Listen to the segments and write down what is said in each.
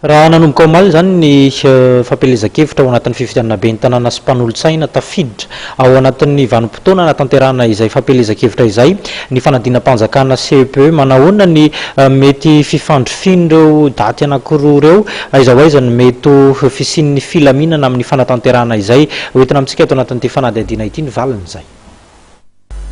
Raha nanomboka omaly izany ny fampielezan-kevitra ao anatin'ny fifidianana ben'ny tanàna sy mpanolotsaina, tafiditra ao anatin'ny vanim-potoana hanatanterahana izay fampielezan-kevitra izay ny fanadinam-panjakana CEPE. Manahoana ny mety fifandrifian'ireo daty anankiroa ireo? Aiza ho aiza ny mety ho fisian'ny filaminana amin'ny fanatanterahana izay? Hoentina amintsika ato anatin'ity fanadihadiana ity ny valin'izay.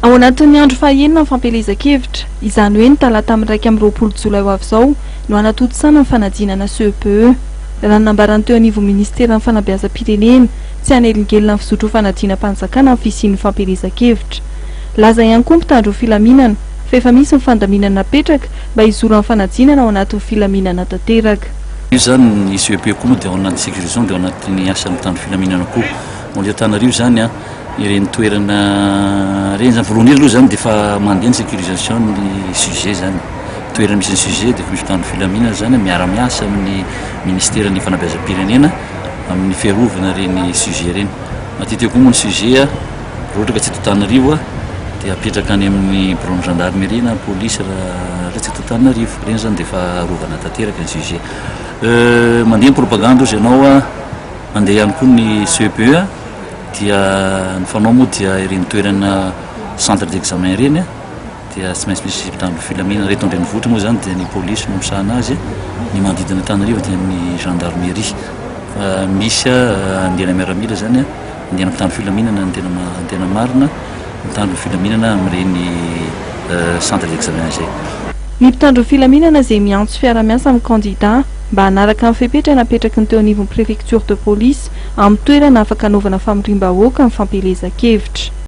Ao anatin'ny andro fahaenina ny fampielezan-kevitra, izany hoe ny talata amin'ny 21 jolay ho avy izao no hanatontosana ny fanadinana CEPE. Raha ny nambaran'ny teo anivon'ny minisiteran'ny fanabeazam-pirenena, tsy hanelingelina ny fizotry ny fanadinam-panjakana ny fisian'ny fampielezan-kevitra. Laza ihany koa ny mpitandro ny filaminana fa efa misy ny fandaminana napetraka mba hizoran'ny fanadinana ao anatin'ny filaminana tanteraka. Io izany ny CEPE koa moa dia ao anatin'ny sécurisation dia ao anatin'ny asan'ny mpitandro filaminana koa. Ao Antananarivo izany an. Ireny toerana ireny zany, voalohany indrindra aloha zany dia efa mandeha ny sécurisation ny sujet zany, toerana misy ny sujet dia efa misy mpitandro filaminana zany miara-miasa amin'ny ministeran'ny fanabeazam-pirenena amin'ny fiarovana ireny sujet ireny. Matetika koa moa ny sujet raha ohatra ka tsy eto Antananarivo dia apetraka any amin'ny biraon'ny gendarmerie na polisy raha tsy eto Antananarivo, ireny zany dia efa arovana tanteraka ny sujet. Mandeha ny propagande hozy ianao, mandeha ihany koa ny CEPE. Dia ny fanao moa dia ireny toerana centre d'examen ireny dia tsy maintsy misy mpitandro filaminana. Reto an-drenivohitra moa izany dia ny polisy no misahana azy, ny manodidina Antananarivo dia ny gendarmerie. Fa misy andiana miaramila izany, andiana mpitandro filaminana ny tena ny tena marina, mitandro ny filaminana amin'ireny centre d'examen izay. Ny mpitandro filaminana izay miantso fiara-miasa amin'ny kandida mba hanaraka ny fepetra napetraky ny teo anivon'ny préfecture de police amin'ny toerana afaka anaovana famoriam-bahoaka ny fampielezan-kevitra.